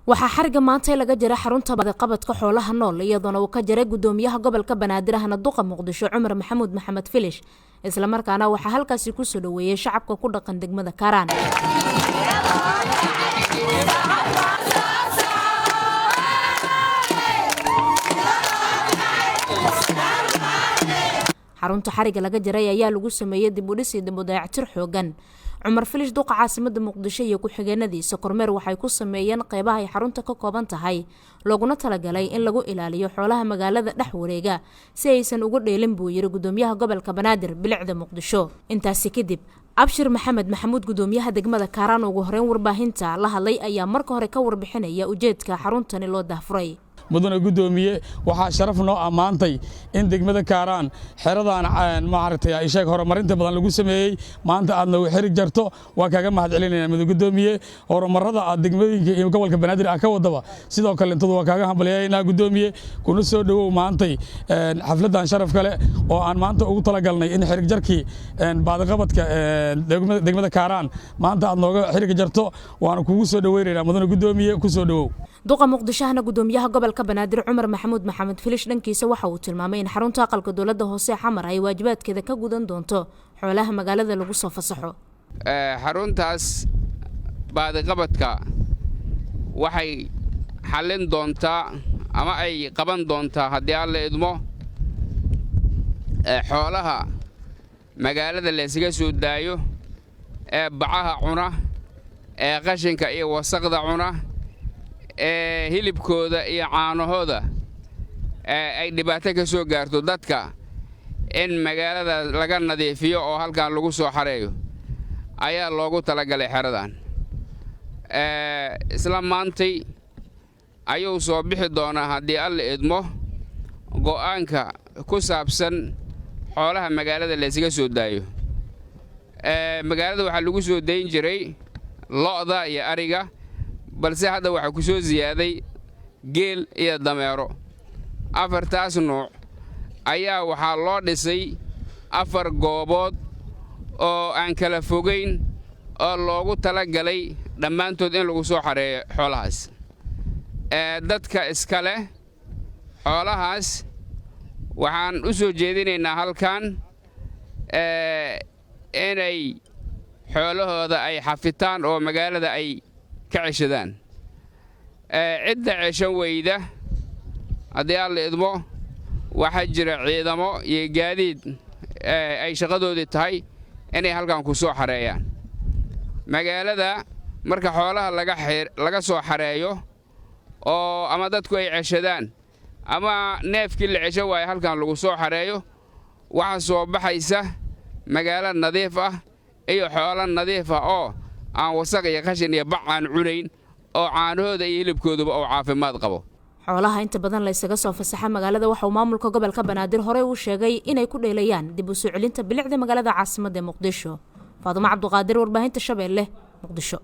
Waxaa xariga maanta laga jiray xarunta baadiqabadka xoolaha nool, iyadoona uu ka jaray gudoomiyaha gobolka Banaadir ahna duqa Muqdisho Cumar Maxamuud Maxamed Filish. Islamarkaana waxaa halkaasi kusoo dhaweeyey shacabka ku dhaqan degmada Kaaraan. Xarunta xariga laga jaray ayaa lagu sameeyey dib u dhis iyo dib u dayactir xoogan. Cumar Filish, duqa caasimada Muqdisho, iyo ku-xigeenadiisa kormeer waxay ku sameeyeen qeybaha ay xarunta ka kooban tahay, looguna talagalay in lagu ilaaliyo xoolaha magaalada dhex wareega si aysan uga dheelin, buu yiri gudoomiyaha gobolka Banaadir, bilicda Muqdisho. Intaasi kadib, Abshir Maxamed Maxamuud, gudoomiyaha degmada Kaaraan, ugu horeyn warbaahinta la hadlay, ayaa marka hore ka warbixinaya ujeedka xaruntani loo daahfuray. Mudane guddoomiye, waxaa sharaf noo ammaantay in degmada Kaaraan xeradan maaragtay isheeg horumarinta badan lagu sameeyey maanta aad noogu xarig jarto. Waa kaaga mahad celinayna, mudane guddoomiye. Horumarrada aad degmooyinka iyo gobolka Banaadir ah ka wadaba sidoo kale intadu waa kaaga hambalyaynaa, guddoomiye. Kuna soo dhowow maantay xafladdan sharaf kale oo aan maanta ugu talagalnay in xarig jarkii baadiqabadka degmada Kaaraan maanta aad nooga xarig jarto. Waana kugu soo dhoweynaynaa, mudane guddoomiye, ku soo dhowow. Duqa Muqdishohna gudoomiyaha gobolka Banaadir Cumar Maxamuud Maxamed Filish dhankiisa waxa uu tilmaamay in xarunta aqalka dowladda hoose Xamar ay waajibaadkeeda ka gudan doonto xoolaha magaalada lagu soo fasaxo. Xaruntaas baadiqabadka waxay xallin doontaa ama ay qaban doontaa, haddii Alla idmo, xoolaha magaalada laysaga soo daayo ee bacaha cuna, ee qashinka iyo wasaqda cuna, ee hilibkooda iyo caanahooda ay dhibaato ka soo gaarto dadka, in magaalada laga nadiifiyo oo halkan lagu soo xareeyo ayaa loogu talagalay xeradan. Isla maantay ayuu soo bixi doonaa, haddii Alla idmo, go'aanka ku saabsan xoolaha magaalada laysaga soo daayo. Magaalada waxaa lagu soo dayn jiray lo'da iyo ariga, balse hadda waxaa ku soo siyaaday geel iyo dameero. Afartaas nuuc ayaa waxaa loo dhisay afar goobood oo aan kala fogayn oo loogu tala galay dhammaantood in lagu soo xareeyo xoolahaas. Dadka iska leh xoolahaas waxaan u soo jeedinaynaa halkan inay xoolahooda ay xafitaan oo magaalada ay ka ceshadaan. Cidda ceshan weyda, haddii Alla idmo, waxaa jira ciidamo iyo gaadiid ay shaqadoodii tahay inay halkan ku soo xareeyaan. Magaalada marka xoolaha laga soo xareeyo oo ama dadku ay ceshadaan ama neefkii la ceshan waayo halkan lagu soo xareeyo, waxaa soo baxaysa magaalo nadiif ah iyo xoolo nadiif ah oo aan wasaq iyo qashin iyo bac aan cunayn, oo caanahooda iyo hilibkooduba oo caafimaad qabo. Xoolaha inta badan la ysaga soo fasaxa magaalada waxa uu maamulka gobolka Banaadir horey uu sheegay inay ku dheelayaan dib u soo celinta bilicda magaalada caasimadda ee Muqdisho. Faadumo Cabduqaadir, warbaahinta Shabeelle, Muqdisho.